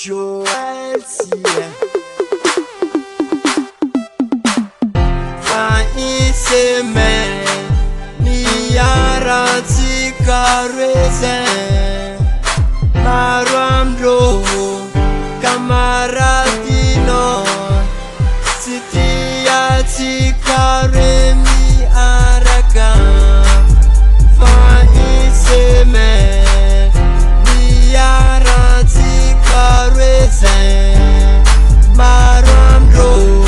Joël Sia. Fa une semaine niarantsika roe zay, maro amindreo kamaradinao tsy tiatsika roe miaraka. Fa une semaine niarantsika roe zay, maro amindreo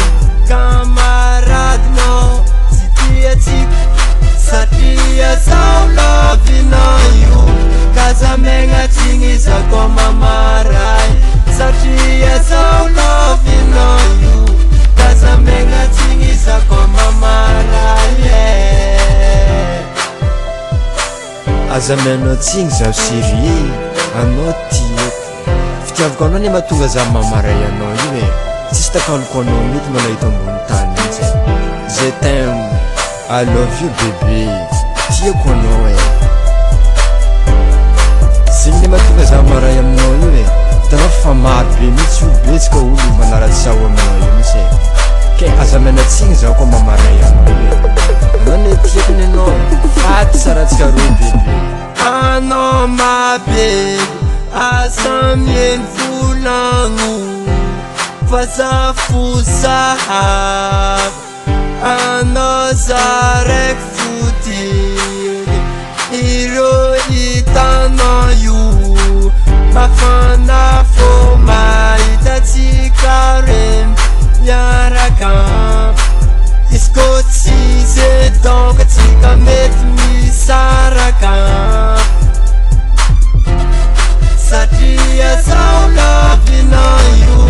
kamaradinao tsy tiatsika, satria zaho lovinao io ka za megnatrigny za ko mamaray, satria zaho lovinao io ka za megnatrigny za ko mamaray e. Aza mianao tsigny, zaho chérie, anao tiako, fitiavako anao ne mahatonga za mamaray anao io e. Tsisy takaloko anao mihitsy mbola hita ambony tany mihitsy e. Je t'aime, I love you bébé, tiako anao e. Zegny ne mahatonga za maray aminao io e. Hitanao fa maro be mihitsy io, betsaka olo manaratsy zaho aminao io mihitsy e. Ke aza mianatsigny zaho koa mamaray anao io e. Anao ne tiako ny anao faty tsaratsika roe bébé. Anao ma bébé, asa mieny volagno fa za fo zahava anao, za raiky fotiny ireo hitanao io, mafana fô mahitatsika re miaraka. Izy ko tsy ze donc atsika mety misaraka, satria zaho lovinao io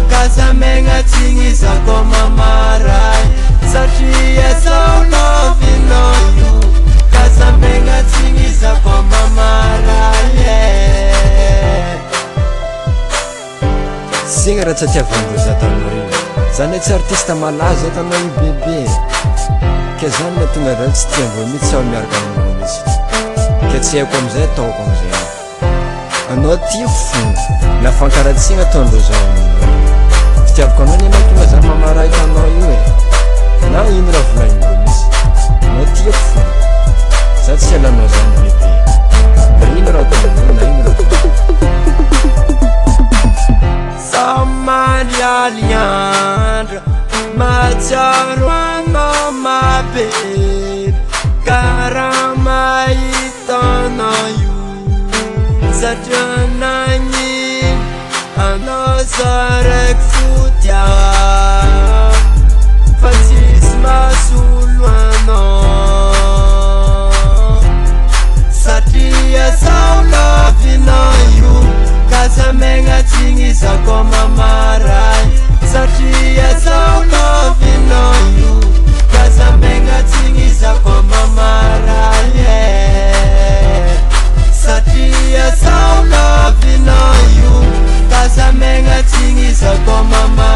ka za megnatrigny za ko mamaray, satria zaho lovinao io ka za megnatrigny za ko mamaray e. Zegny raha tsy atiavandreo za tanao io, zany tsy artiste malaza tanao io bébé, ke zany mahatonga zany tsy tiandreo mihitsy aho miaraka aminao mihitsy, ke tsy haiko amizay ataoko amizay. Anao tiako fo la fankaratsiagna ataondreo zaho aminao io. Fitiavako anao ne mahatonga za mamarahita anao io e, na ino raha volagnindreo mihitsy, anao tiako fo, za tsy alanao zany bébé, na ino raha ataondreo, na ino raha ataondreo. Samarialiandra matsiaro anao ma bébé, karaha mahitanao io, satria nagnino anao za raiky fotia fa tsisy mahasolo anao, satria zaho lovinao io ka za megnatrigny za ko mamaray, satria zaho lovinao io ka za megnatrigny za ko mamaray e, satria zaho lovinao io ka za megnatrigny za ko mamaray.